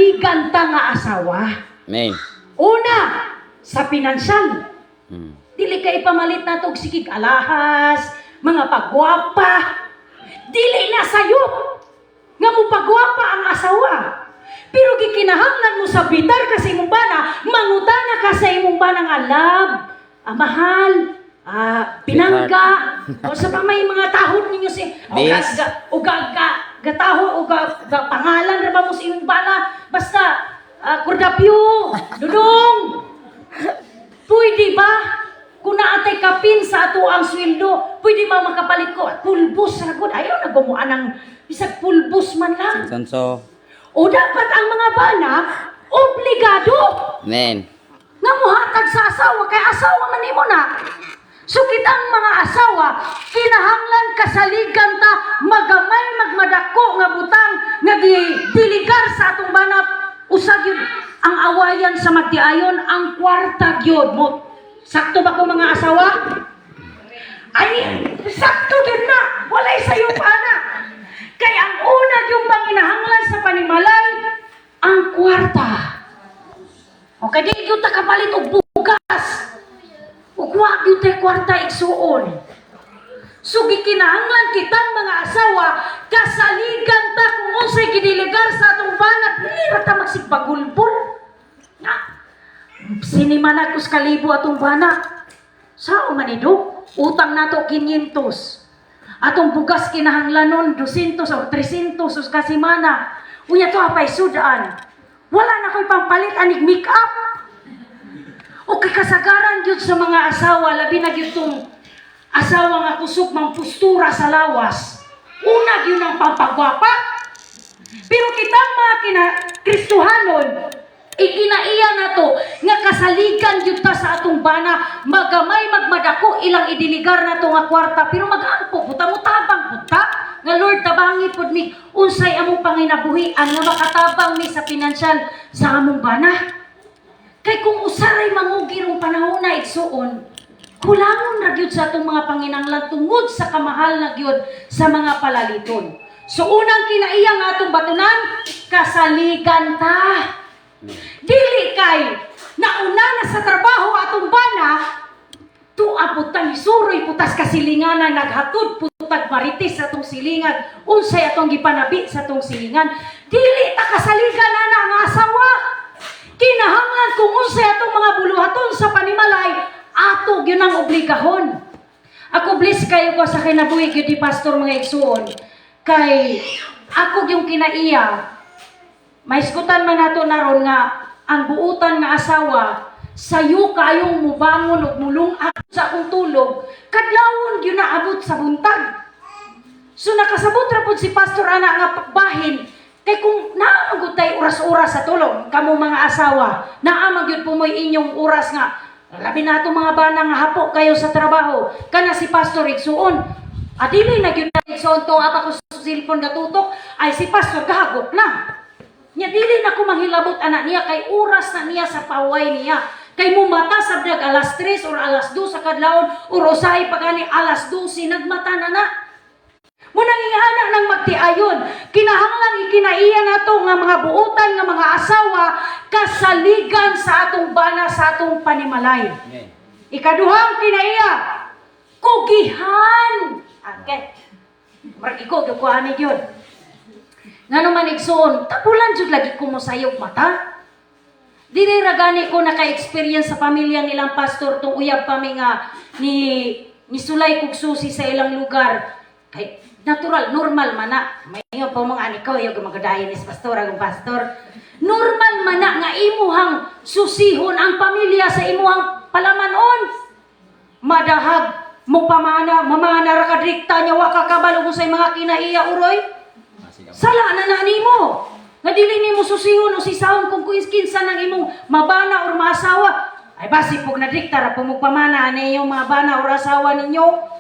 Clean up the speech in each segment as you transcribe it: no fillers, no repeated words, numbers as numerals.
Kasaligan ta nga asawa. Amen. Una, sa pinansyal. Dili ka ipamalit nato og sigig alahas, mga pagwapa. Dili na sayop nga mopagwapa ang asawa. Pero gikinahanglan mo sa bitar ka sa imong bana, mangutana ka sa imong bana nga love, mahal, pinangga, o sa pa may mga tahod ninyo si o ga, Bis. ga, o ga, ga, gataho o ga, ga pangalan ra ba mo sa imong bana, basta kordapyo, dudong. Pwede ba? Kung naatay kapin sa ato ang sweldo, pwede ba makapalit ko? Pulbos ra gud. Ayaw na gumuan ng bisag pulbos man lang. Sonso. O dapat ang mga bana, obligado Amen. nga muhatag sa asawa kay asawa man nimo na. So kitang mga asawa, kinahanglan kasaligan ta magamay magmadako nga butang nga gidiligar sa atong bana. Usa gyud ang awayan sa magtiayon, ang kwarta gyud mo. Sakto ba ko, mga asawa? Ay, sakto gyud na. Walay sayo pa na. Kay ang una yung panginahanglan sa panimalay, ang kwarta. Okay, di gyud ta kapalit og bugas. Ug wa gyud tay kwarta, igsuon. So gikinahanglan kitang mga asawa, kasaligan ta kung unsay gidiligar sa atong bana, dili ra ta magsigpagulbol. Na, sinimanag us kalibo atong bana. Sao man ido? Utang nato 500. Atong bugas kinahanglanon 200 o 300 us kasimana. Unya to apay sudan. Wala na ko'y pampalit anig make-up. O kay kasagaran gyud sa mga asawa, labi na gyud tong asawa nga kusog mang postura sa lawas. Una gyud ang pampagwapa. Pero kitang mga kina Kristohanon, ikinaiya nato nga kasaligan gyud ta sa atong bana, magamay magmadako ilang idiligar nato nga kwarta, pero mag-ampo pud ta, mo tabang pud ta nga, "Lord, tabangi pud mi unsay among panginabuhian nga makatabang mi sa pinansyal sa among bana." Kay kung usaray mangugi rong panahon na, igsuon, kulangon ra gyud sa atong mga panginanglan tungod sa kamahal na gyud sa mga palaliton. So unang kinaiya nga atong batunan, kasaligan ta. Dili kay nauna na sa trabaho atong bana, tuwa pud tang isuroy pud tas kasilinganan, naghatod pud tag marites sa atong silingan, unsay atong gipanabi sa atong silingan. Dili ta kasaligan ana nga asawa. Kinahanglan kung unsay atong mga buluhaton sa panimalay, ato gyud ang obligahon. Ako, bless kayo ko sa kinabuhi gyud ni pastor, mga igsuon, kay ako yung kinaiya, maiskutan man nato naron nga ang buutan nga asawa, sayo kayong mubangon ug mulungag sa akong tulog, kadlawon gyud na abot sa buntag. So nakasabot ra pud si pastor ana nga bahin, kay kung naa man tay oras-oras sa tulog, kamo mga asawa, naa man gyud po mo'y inyong oras nga labi na ato mga bana nga hapo kayo sa trabaho. Kana si pastor, igsuon, adili na gyud na, igsuon, to apa ko sa cellphone gatutok, ay si pastor gahagop na. Nya dili na ko manghilabot ana niya kay oras na niya sa paway niya. Kay mumata sa nag alas 3 or alas 2 sa kadlawon or usahay pa gani alas 12 nagmata na na. Munang ingana ng magtiayon, kinahanglan ikinaiya nato nga mga buutan nga mga asawa, kasaligan sa atong bana sa atong panimalay. Amen. Ikaduhang kinaiya, kugihan. Okay. Murag iko gyud ko ani gyud. Ngano man, igsuon, tapulan jud lagi ko mo sayop mata. Dili ra gani ko naka-experience sa pamilya nilang pastor tong uyab pa mi nga ni sulay kog susi sa ilang lugar. Kay natural, normal man na. May pa mga ani ko, yung magadayon ni pastor, ang pastor. Normal man na nga imuhang susihon ang pamilya sa imuhang palamanon. Madahag mo pamana, mamana ra ka direkta niya, wa ka kabalo kung sa mga kinaiya uroy. Sala na na nimo. Nga dili nimo susihon o sisahon kung kinsa nang imong mabana or maasawa. Ay basi pug nadikta ra po pamana ani iyong mga bana or asawa ninyo.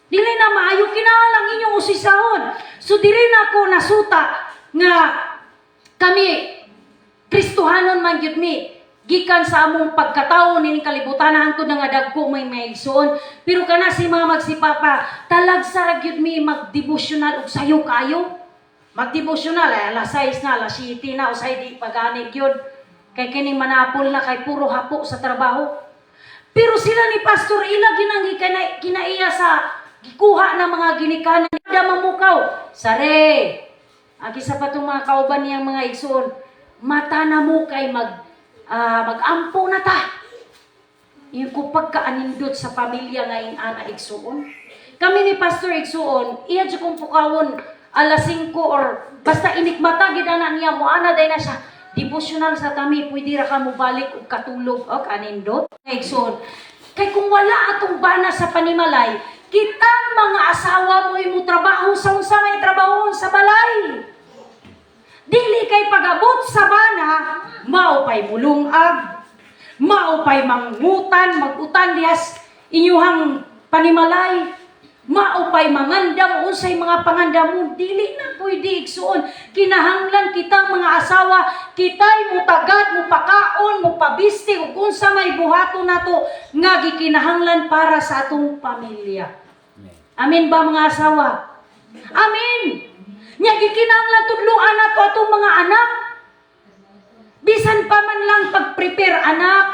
Dili na maayo, kinahanglan inyong usisahon. So diri na ako nasuta nga kami Kristohanon man gyud mi gikan sa among pagkatawo nining kalibutan hangtod na nga dagko may maigsoon, pero kana si mga magsipapa, talagsa ra gyud mi magdevotional og sayo kayo. Magdevotional ay alas 6 na, alas 7 na, usay di pagani gyud. Kay kining manapol na kay puro hapo sa trabaho. Pero sila ni Pastor ila ginang kinaiya sa gikuha ng mga ginikanan da mamukaw. Sare. Agi sa patong mga kauban niyang mga igsoon, mata na mo kay magampo na ta. Yung ko pagkaanindot sa pamilya nga ing ana, igsuon. Kami ni Pastor, igsuon, iya jud kong pukawon alas 5 or basta inikmata gid ana niya mo ana day na siya. Devotional sa tami, pwede ra ka mo balik og katulog og anindot. Igsuon. Kay kung wala atong bana sa panimalay, kitang mga asawa mo imo trabaho sa unsa may trabaho sa balay. Dili kay pag-abot sa bana, mao pay mulungag, mao pay mangutan, magutan dihas inyuhang panimalay, mao pay mangandam unsay mga pangandam mo, dili na pwede, igsuon. Kinahanglan kitang mga asawa, kitay mutagad, mupakaon, mupabisti, ug unsa may buhaton nato nga gikinahanglan para sa atong pamilya. Amen ba, mga asawa? Amen. Nya gikinahanglan tudloan nato atong mga anak. Bisan pa man lang pag-prepare, anak,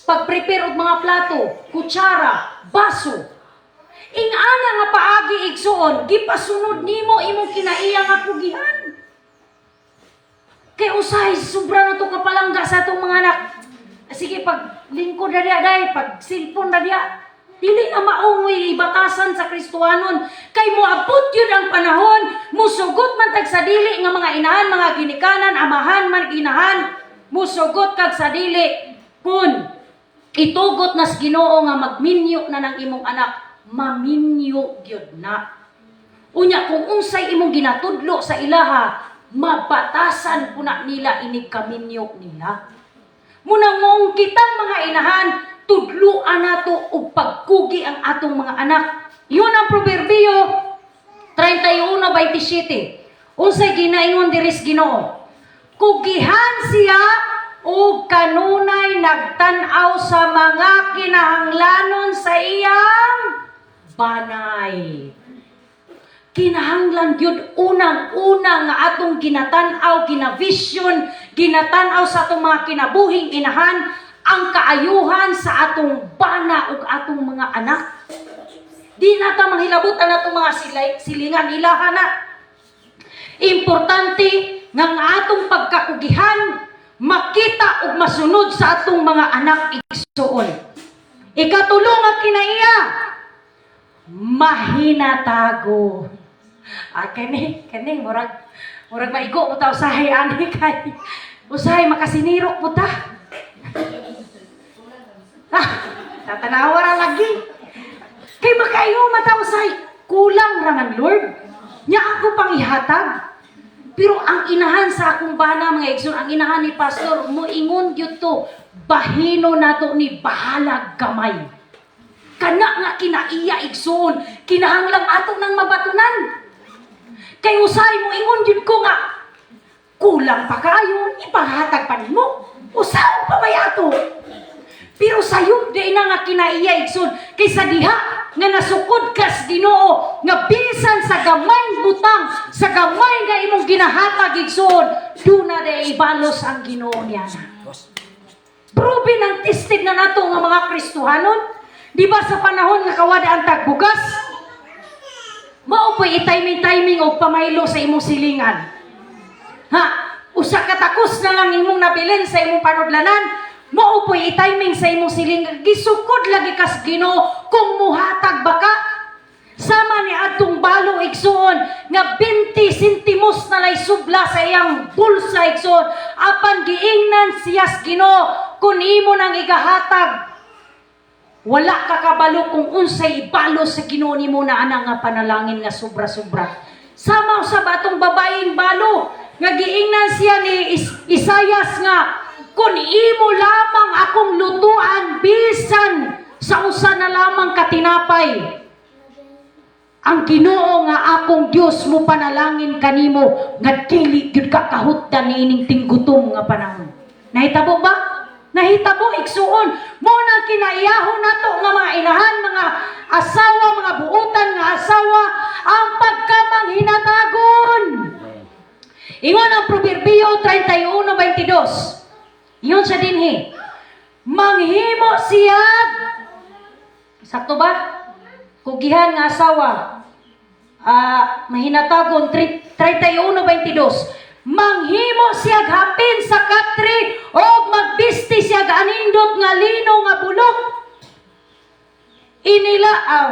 pag-prepare og mga plato, kutsara, baso. Ing-ana nga paagi, igsuon, gipasunod nimo imong kinaiya nga kugihan. Kay usahay sobra na to kapalangga sa atong mga anak. Sige, pag lingkod na diya day, pag cellphone na diya, dili na maungoy ibatasan sa Kristohanon. Kay moabot yun ang panahon, musugot man tag sa dili nga mga inahan, mga ginikanan, amahan man inahan, musugot kag sa dili kun itugot nas Ginoo nga magminyo na ng imong anak, maminyo gyud na. Unya kung unsay imong ginatudlo sa ilaha, mabatasan puna nila inig kaminyo nila. Munang moong kitang mga inahan, tudluan nato og pagkugi ang atong mga anak. Yun ang Proverbio 31:27. Unsay ginaingon diri sa Ginoo? Kugihan siya og kanunay nagtan-aw sa mga kinahanglanon sa iyang banay. Kinahanglan gyud unang-una nga atong ginatan-aw, gina-vision, ginatan-aw sa atong mga kinabuhing inahan ang kaayuhan sa atong bana ug atong mga anak. Di na ta manghilabot ang atong mga silingan ilaha na. Importante nga ang atong pagkakugihan makita ug masunod sa atong mga anak, igsuon. Ikatulo nga kinaiya, mahinatago. Ah, kani kani murag murag maigo mo ta usahay ani kay usahay makasinirok po ta. Ah, tatanawa ra lagi. Kay makayo mata usahay kulang ra man, Lord. Nya ako pang ihatag. Pero ang inahan sa akong bana, mga igsoon, ang inahan ni pastor, moingon gyud to, bahino nato ni bahalag gamay. Kana nga kinaiya, igsoon, kinahanglang ato nang mabatunan. Kay usahay mo ingon gyud ko nga kulang pa kayo, ipahatag pa nimo. Usaon pa may ato? Pero sayop di na nga kinaiya, igsoon, kay sa diha nga nasukod kas Ginoo nga bisan sa gamay butang, sa gamay nga imong ginahatag, igsoon, duna di ibalos ang Ginoo niya na. Proven ang tested na nato nga mga Kristohanon. Di ba sa panahon nga kawada ang tagbugas, mao po'y i-timing-timing og pamaylo sa imong silingan. Ha? Usa ka takos na lang imong nabilin sa imong panudlanan, mao po'y i-timing sa imong silingan. Gisukod lagi kas Ginoo kung muhatag ba ka. Sama ni adtong balo, igsuon, nga 20 sentimos na lay subla sa iyang bulsa, igsuon, apan giingnan siya sa Ginoo, kung imo nang igahatag, wala ka kabalo kung unsay ibalo sa Ginoo nimo na ana nga panalangin nga sobra-sobra. Sama sa batong babaeng balo nga giingnan siya ni Isayas nga kung imo lamang akong lutuan bisan sa usa na lamang katinapay, ang Ginoo nga akong Dios mo panalangin kanimo nga dili gyud ka kahutdan niining tinggutom nga panahon. Nahitabo ba? Nahitabo, igsuon. Mo nang kinaiyahon nato nga mga inahan, mga asawa, mga buutan nga asawa, ang pagkamanghinatagon. Ingon ang Proverbio 31:22. Ingon siya dinhi. Manghimo siya. Sakto ba? Kugihan nga asawa. Ah, mahinatagon 31:22. Manghimo siya hapin sa katre og magbisti siya anindot nga lino nga bulok. Inila aw.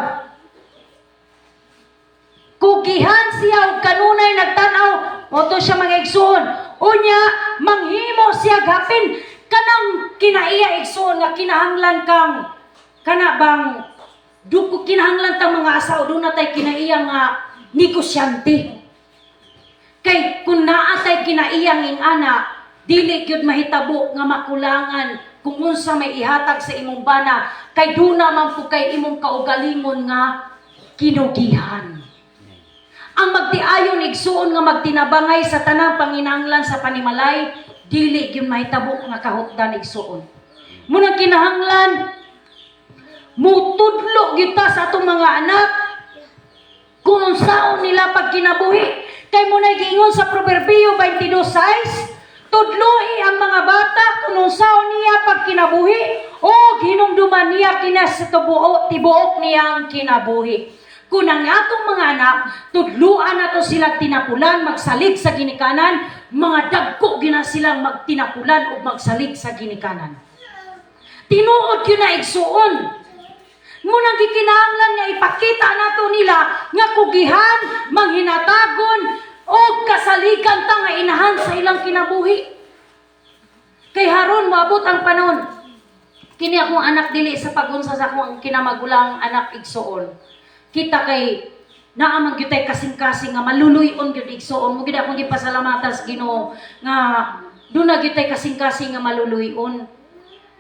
Kugihan siya og kanunay nagtan-aw moto siya, mga igsuon. Unya manghimo siya hapin kanang kinaiya, igsuon, nga kinahanglan kang kana bang duko, kinahanglan tang mga asawa doon na tay kinaiya nga negosyante. Kay kung naa tay kinaiyang ing-ana, dili gyud mahitabo nga makulangan kung unsa may ihatag sa imong bana, kay duna man pud kay imong kaugalingon nga kinugihan. Ang magtiayon, igsuon, nga magtinabangay sa tanang panginahanglan sa panimalay, dili gyud mahitabo nga kahutdan, igsuon. Munang kinahanglan mutudlo gyud ta sa atong mga anak kung unsaon nila pagkinabuhi. Kay mo na giingon sa Proverbio 22:6, "Tudloi ang mga bata kung unsaon niya pagkinabuhi o hinumduman niya kina sa tubuok, tibuok niyang kinabuhi." Kung ang atong mga anak, tudluan nato sila tinapulan, magsalig sa ginikanan, mga dagko gina silang magtinapulan o magsalig sa ginikanan. Tinuod yun na, igsuon. Munang gikinahanglan nga ipakita nato nila nga kugihan, manghinatagon, o kasaligan ta nga inahan sa ilang kinabuhi. Kay haron moabot ang panahon. Kini akong anak, dili sa pagunsa sa akong kinamagulang anak, igsuon. Kita kay naa man gyud tay kasing-kasing nga maluluy-on gyud, igsuon. Mo gyud akong gipasalamatan sa Ginoo nga duna gyud tay kasing-kasing nga maluluy-on.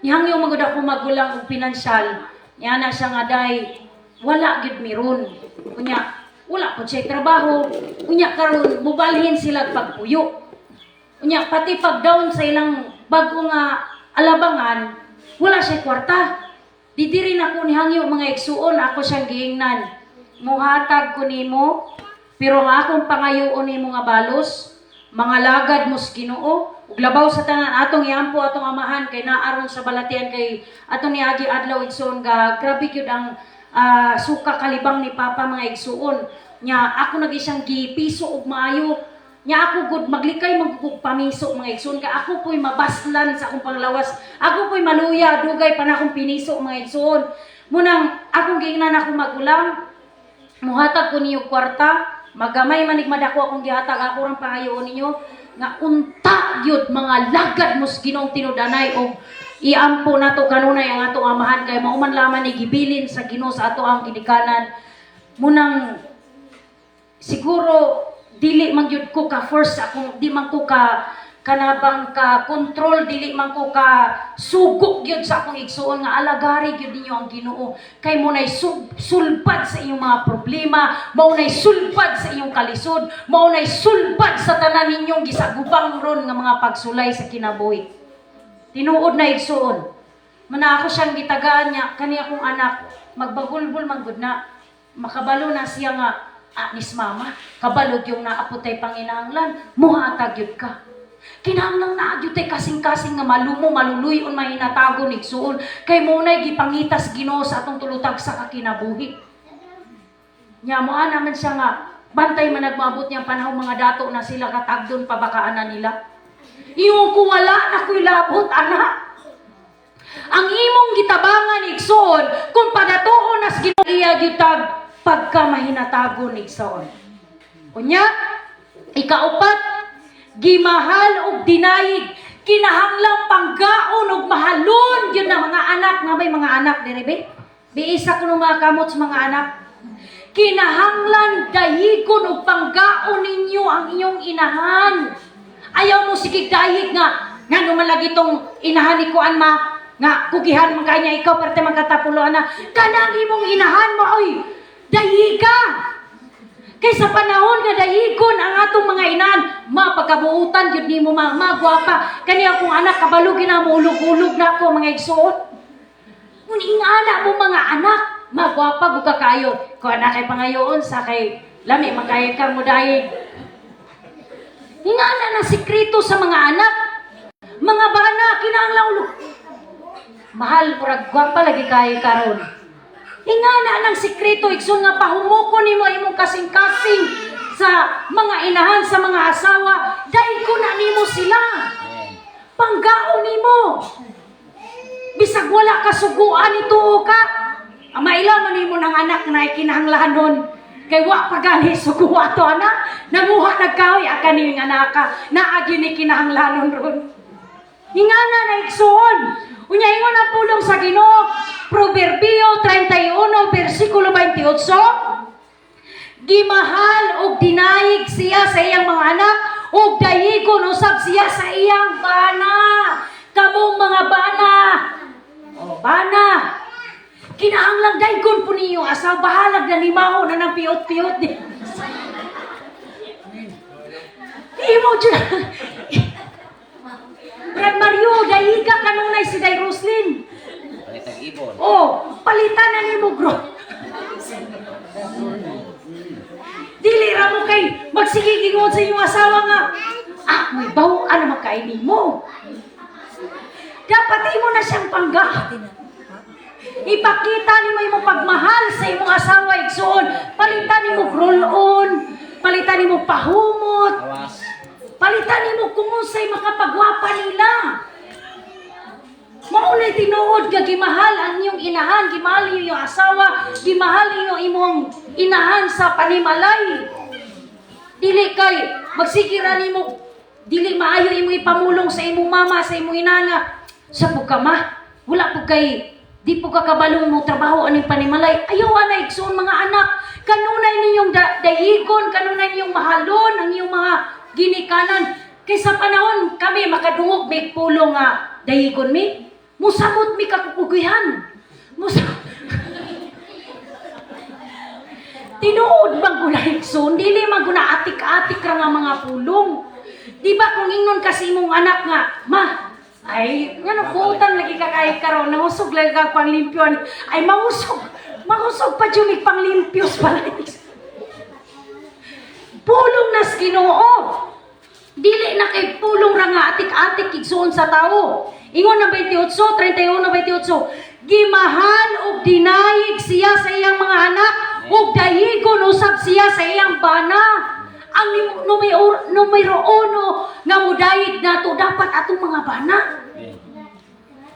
Nihangyo man gud ako magulang og pinansyal. Niya na siya nga, "Day, wala gyud miron." Unya, wala pud siya trabaho. Unya karon mubalhin sila pagpuyo. Unya pati pag down sa ilang bago nga alabangan, wala siya kwarta. Di diri na ko nihangyo, mga igsuon, ako siyang giingnan. "Muhatag ko nimo, pero ang akong pangayoon nimo nga balos, mga lagad mo sa Ginoo, ug labaw sa tanan atong iampo atong amahan kay naaron sa balatian." Kay atong niagi adlaw, igsuon, ga grabe gyud ang suka kalibang ni Papa, mga igsuon. Nya ako nagi siyang gipiso og maayo. Nya ako gud maglikay magugug pamiso, mga igsuon, kay ako po'y mabaslan sa akong panglawas. Ako po'y maluya, dugay pa na akong piniso, mga igsuon. Munang akong giingnan akong magulang, "Muhatag ko niyo kwarta, magamay manig madako akong gihatag, ako rang pangayoon ninyo nga unta gyud mga lagad mo sa Ginoong tinud-anay og iampo nato kanunay ang atong amahan kay mao man lamang ni gibilin sa Ginoo sa ato ang ginikanan." Munang siguro dili man gyud ko ka force akong, di man ko ka kanabang ka control, dili man ko ka sugo gyud sa akong igsuon nga alagari gyud ninyo ang Ginoo kay mo nay sulbad sa inyong mga problema, mao nay sulbad sa inyong kalisod, mao nay sulbad sa tanan ninyong gisagubang ron nga mga pagsulay sa kinabuhi. Tinuod na, igsuon. Mana ako siyang gitagaan niya kani akong anak, magbagulbol man gud na, makabalo na siya nga nis mama kabalo yung naapot tay panginahanglan, muhatag gyud ka. Kinahanglan naa gyud tay kasing-kasing nga malumo, maluluy-on, mahinatagon, igsuon, kay mo nay gipangitas Ginoo sa atong tulutag sa kakinabuhi. Nya mo naman siya nga bantay man nagmaabot niyang panahon, mga dato na sila, katagdon pa baka ana nila. Ingon ko, "Wala na ko'y labot, ana." Ang imong gitabangan, igsuon, kung padatuon nas Ginoo iya gyud tag pagka mahinatagon, igsuon. Unya, ikaupat, gimahal og dinayig. Kinahanglang panggaon og mahalon gyud na mga anak nga may mga anak diri be. Biisa ko mga kamot sa mga anak. Kinahanglan dayigon og panggaon ninyo ang inyong inahan. Ayaw mo sige dayig nga ngano man lagi tong inahan ni kuan ma nga kugihan man kanya ikaw parte man katapulo ana kanang imong inahan mo oy dayiga. Kay sa panahon nga dayigon ang atong mga inahan, mapagkabuutan gyud nimo ma, magwapa. Kani akong anak kabalo gina mo ulog-ulog na ako, mga igsuon. Kung ingana mo mga anak, magwapa gud ka kayo. Kung anak kay pangayoon sa kay lami man kay kang mudayig. Ingana na sikreto sa mga anak. Mga bana, kinahanglan ulo. Mahal, murag gwapa lagi kay karon. Ingana nang sikreto, igsoon, nga pahumoko nimo imong kasing-kasing sa mga inahan, sa mga asawa, dahil ko na nimo sila. Amen. Panggaon nimo. Bisag wala ka suguan ituo ka. Ang maila man nimo ng anak na ikinahanglanon. Kay wa pa gani suguan to anak. Nanguha nagkahoy aka ni nga anak ka. Naa gyud ni kinahanglanon ron. Ingana na, igsuon. Unya ingon ang pulong sa Ginoo, Proverbio 31 versikulo 28. Gimahal og dinayig siya sa iyang mga anak ug dayigon usab siya sa iyang bana. Kamong mga bana. O bana. Kinahanglang daygon po ninyo asawa, bahalag na nimaho na ng piyot-piyot ni. Imo dyan. Brad Mario, dayiga kanunay si Day Roslyn. Palit ang ibon. Oh, palitan na nimo, bro. Dili ra mo kay magsigigingon sa inyong asawa nga, ah, may baw-an na makainin mo. Dapat imo na siyang pangga. Ipakita nimo imong pagmahal sa imong asawa, igsuon. Palitan nimo roll-on, palitan nimo pahumot, Awas. palitan nimo kung unsay makapagwapa nila. Mao na tinuod nga gimahal ang inyong inahan, gimahal ninyo yung asawa, gimahal ninyo imong inahan sa panimalay. Dili kay magsigira nimo, dili maayo imong ipamulong sa imong mama, sa imong ina nga sa pug ka ma, wala pug kay di po ka kabalong mo trabaho aning panimalay. Ayaw ana, igsoon, mga anak. Kanunay ninyong dayigon, kanunay ninyong mahalon ang inyong mga ginikanan. Kay sa panahon kami makadungog may pulong nga dayigon mi, musamot mi kakukugihan. Tinuod bang guna, igsoon, dili man guna atik-atik ra nga mga pulong. Di ba kung ingnon kasi imong anak nga, "Ma, ay, ngano buutan lagi ka kay karon, nangusog lagi ka panglimpyo." Ay, mangusog, mangusog pa jud mig panglimpyos pala. Pulong nas Ginoo. Dili na kay pulong ra nga atik-atik, igsuon, sa tawo. Ingon ng 28, 31, 28. Gimahal og dinayig siya sa iyang mga anak ug dayigon usab siya sa iyang bana. Ang numero, numero uno nga mudayig nato dapat atong mga bana. Amen.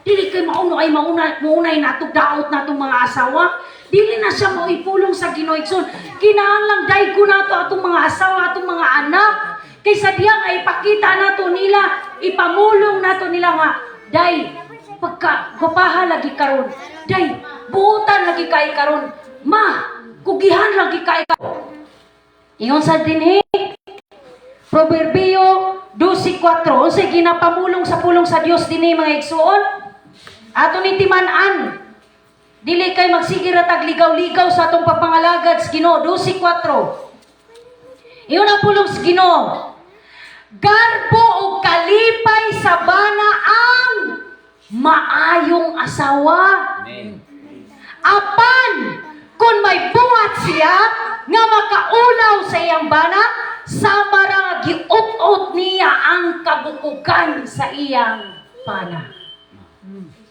Dili kay mauno ay mauna maunay nato daot natong mga asawa. Dili na siya maipulong sa Ginoo, igsoon. Kinahanglang daygo nato atong mga asawa, atong mga anak. Kaysa diya nga ipakita nato nila, ipamulong nato nila nga, "Day, pagka gwapaha lagi karon. Day, buutan lagi kay karon. Ma, kugihan lagi kay karon." Ingon sa dinhi, Proverbio 12:4, unsay ginapamulong sa pulong sa Dios dinhi, mga igsuon? Ato ni timan-an. Dili kay magsige ra tag ligaw-ligaw sa atong pagpangalagad sa Ginoo. 12:4. Iyon ang pulong sa Ginoo. Garbo o kalipay sa bana ang maayong asawa. Amen. Apan, kung may buhat siya nga makaulaw sa iyang bana, sama ra nga giut-ut niya ang kabukugan sa iyang bana.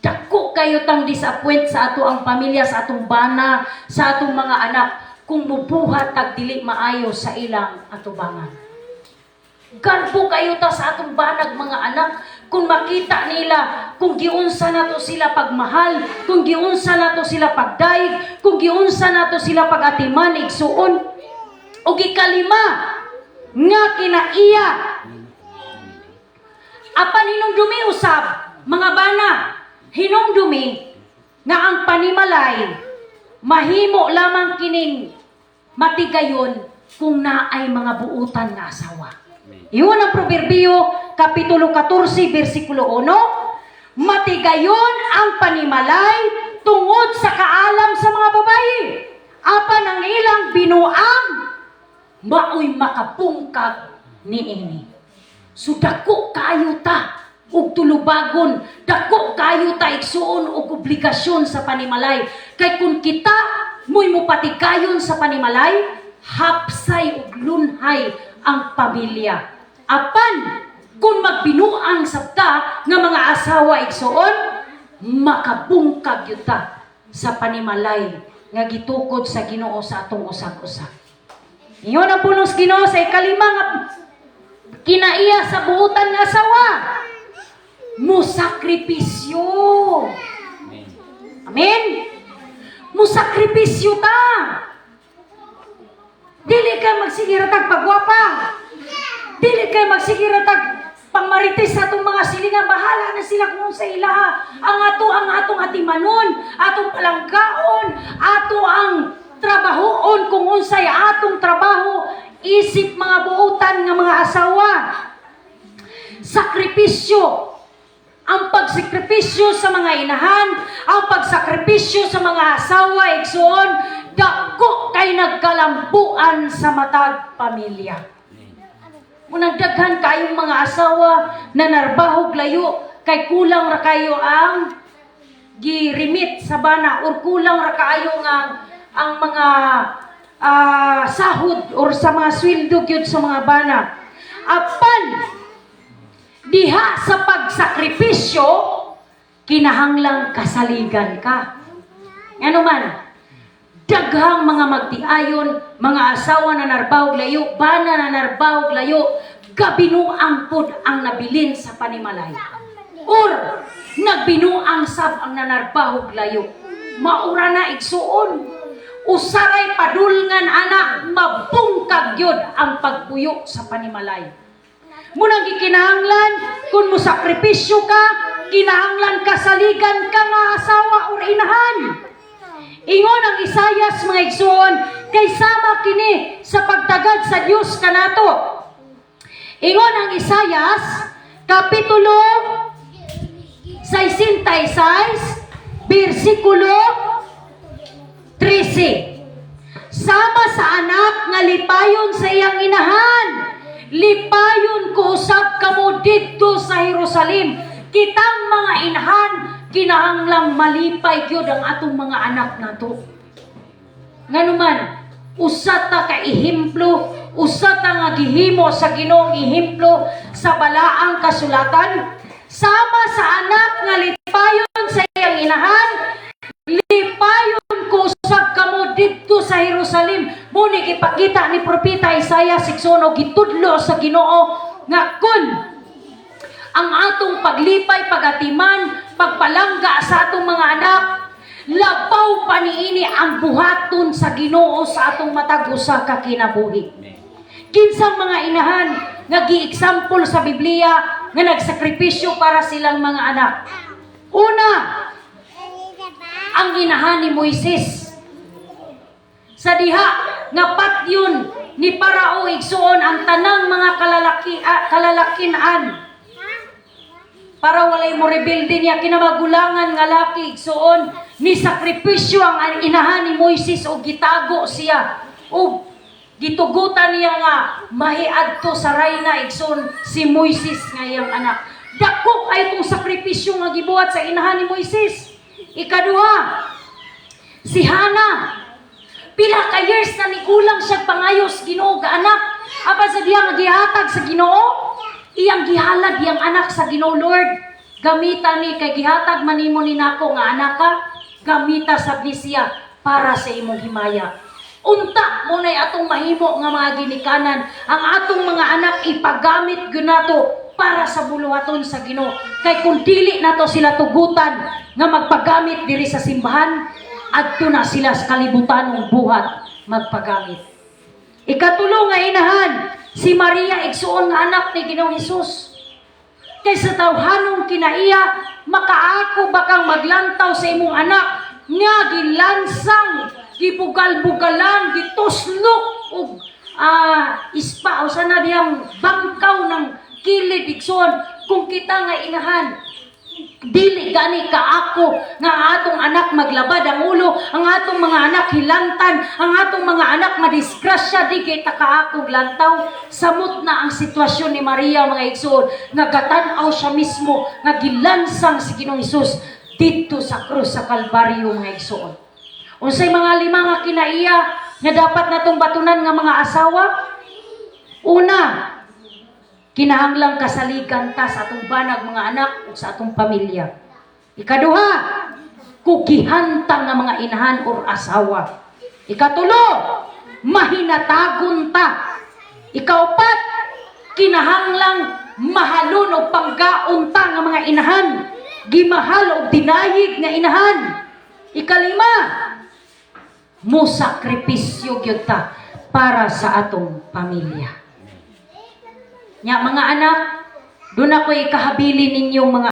Dako kayo tang disappoint sa ato ang pamilya, sa atong bana, sa atong mga anak kung mubuhat tag dili maayo sa ilang atubangan. Garbo kayo ta sa atong banag mga anak kung makita nila kung giunsa nato sila pagmahal, kung giunsa nato sila pagdayeg, kung giunsa nato sila pagatiman, igsuon. O gikalima nga kinaiya. Apan hinumdumi usab, mga bana, hinumdumi nga ang panimalay mahimo lamang kining matigayon kung naay mga buutan nga asawa. Amen. Iyon ang Proverbio Kapitulo 14, versikulo 1. Matigayon ang panimalay tungod sa kaalam sa mga babae. Apan ang ilang binuang maoy makapungkag niini. So dako kaayo ta og tulubagon, dako kaayo ta, igsuon, og obligasyon sa panimalay. Kay kung kita mo'y mopatigayon sa panimalay, hapsay ug lunhay ang pamilya. Apan kung magbinuang sabta nga mga asawa, igsoon, makabungkag gyud ta sa panimalay nga gitukod sa Ginoo sa atong usag-usa. Ingon ang pulong sa Ginoo sa ikalima nga kinaiya sa buutan nga asawa: Musakripisyo. Amen. Amen? Musakripisyo ta. Dili kay magsige ra tag pagwapa. Dili kay magsige ra tag pangmarites sa atong mga silingan. Bahala na sila kung sa ilaha. Ang atong atimanon, atong palanggaon, ato ang trabahoon kung unsay atong trabaho isip mga buutan nga mga asawa. Sakripisyo, ang pagsakripisyo sa mga inahan, ang pagsakripisyo sa mga asawa, igsoon, dako kay nagkalambuan sa matag pamilya. Amen. Munang daghan kayong mga asawa na narbahog layo kay kulang ra kayo ang gi-remit sa bana or kulang ra kaayo nga ang mga sahod or sa mga sweldo gyud sa mga bana. Apan diha sa pagsakripisyo, kinahanglang kasaligan ka. Ano man, daghang mga magtiayon, mga asawa na narbahog layo, bana na narbahog layo, gabinuang pod ang nabilin sa panimalay. Or, nagbinuang sab ang nanarbahog layo. Maura na, igsuon. Usaray padulngan anak, mabungkag gyud ang pagpuyo sa panimalay. Munang gikinahanglan, kung mo sakripisyo ka, kinahanglan kasaligan ka nga asawa or inahan. Ingon ang Isayas, mga igsoon, kay sama kini sa pagtagad sa Dios kanato. Ingon ang Isayas, Kapitulo 66, versikulo 13. "Sama sa anak nga lipayon sa iyang inahan, lipayon ko usab kamo didto sa Jerusalem." Kitang mga inahan, kinahanglang malipay gyud ang atong mga anak nato. Nganuman, usa ta ka ehemplo, usa ta nga gihimo sa Ginoong ehemplo sa balaang kasulatan. "Sama sa anak nga lipayon sa iyang inahan, lipayon ko usab kamo didto sa Jerusalem." Muni ipakita ni Propeta Isaiah, igsoon, gitudlo sa Ginoo nga kun ang atong paglipay, pagatiman, pagpalangga sa atong mga anak, labaw pa niini ang buhaton sa Ginoo sa atong matag usa ka kinabuhi. Amen. Kinsang mga inahan nga gi-example sa Biblia nga nagsakripisyo para silang mga anak? Una, ang inahan ni Moises. Sa diha nga patyon ni Parao, igsuon, ang tanang mga kalalakinan para walay mo rebelde niya kinamagulangan nga laki, igsuon, ni sakripisyo ang inahan ni Moises og gitago siya og gitugutan niya nga mahiadto sa rayna, igsoon, si Moises nga iyang anak. Dako kay itong sakripisyo nga gibuhat sa inahan ni Moises. Ikaduha, si Hana. Pila ka years na nigulang siya pangayos Ginoo ga anak. Apan sa diha nga gihatag sa Ginoo, iyang gihalad iyang anak sa Ginoo. "Lord, gamita ni kay gihatag man nimo ni nako nga anak ka, gamita sab ni siya para sa imong himaya." Unta mo na'y atong mahimo nga mga ginikanan, ang atong mga anak ipagamit gyud nato para sa buluhaton sa Ginoo. Kay kung dili nato sila tugutan nga magpagamit diri sa simbahan, adto na sila sa kalibutanong buhat magpagamit. Ikatulo nga inahan, si Maria, igsuon, nga anak ni Ginoong Hesus. Kay sa tawhanong kinaiya, makaako ba kang maglantaw sa imong anak nga gilansang, gibugal-bugalan, gituslok og ispa o sana diyang bangkaw ng kilid, igsuon? Kung kita nga inahan, dili gani kaako nga ang atong anak maglabad ang ulo, ang atong mga anak hilantan, ang atong mga anak madisgrasya, di kay ta kaako lantaw. Samot na ang sitwasyon ni Maria, mga igsoon, nga gatan-aw siya mismo nga gilansang si Ginoong Hesus didto sa krus sa Kalbaryo, mga igsoon. Unsay mga lima nga kinaiya nga dapat natong batunan nga mga asawa? Una, Kinahanglang kasaligan ta sa atong banag, mga anak, ug sa atong pamilya. Ikaduha, kugihan ta nga mga inahan or asawa. Ikatulo, mahinatagon ta. Ikaupat, kinahanglang mahalon og panggaon ta nga mga inahan. Gimahal og dinayig nga inahan. Ikalima, mo sakripisyo gyud ta para sa atong pamilya. Nya mga anak, doon ako ikahabilin ninyong mga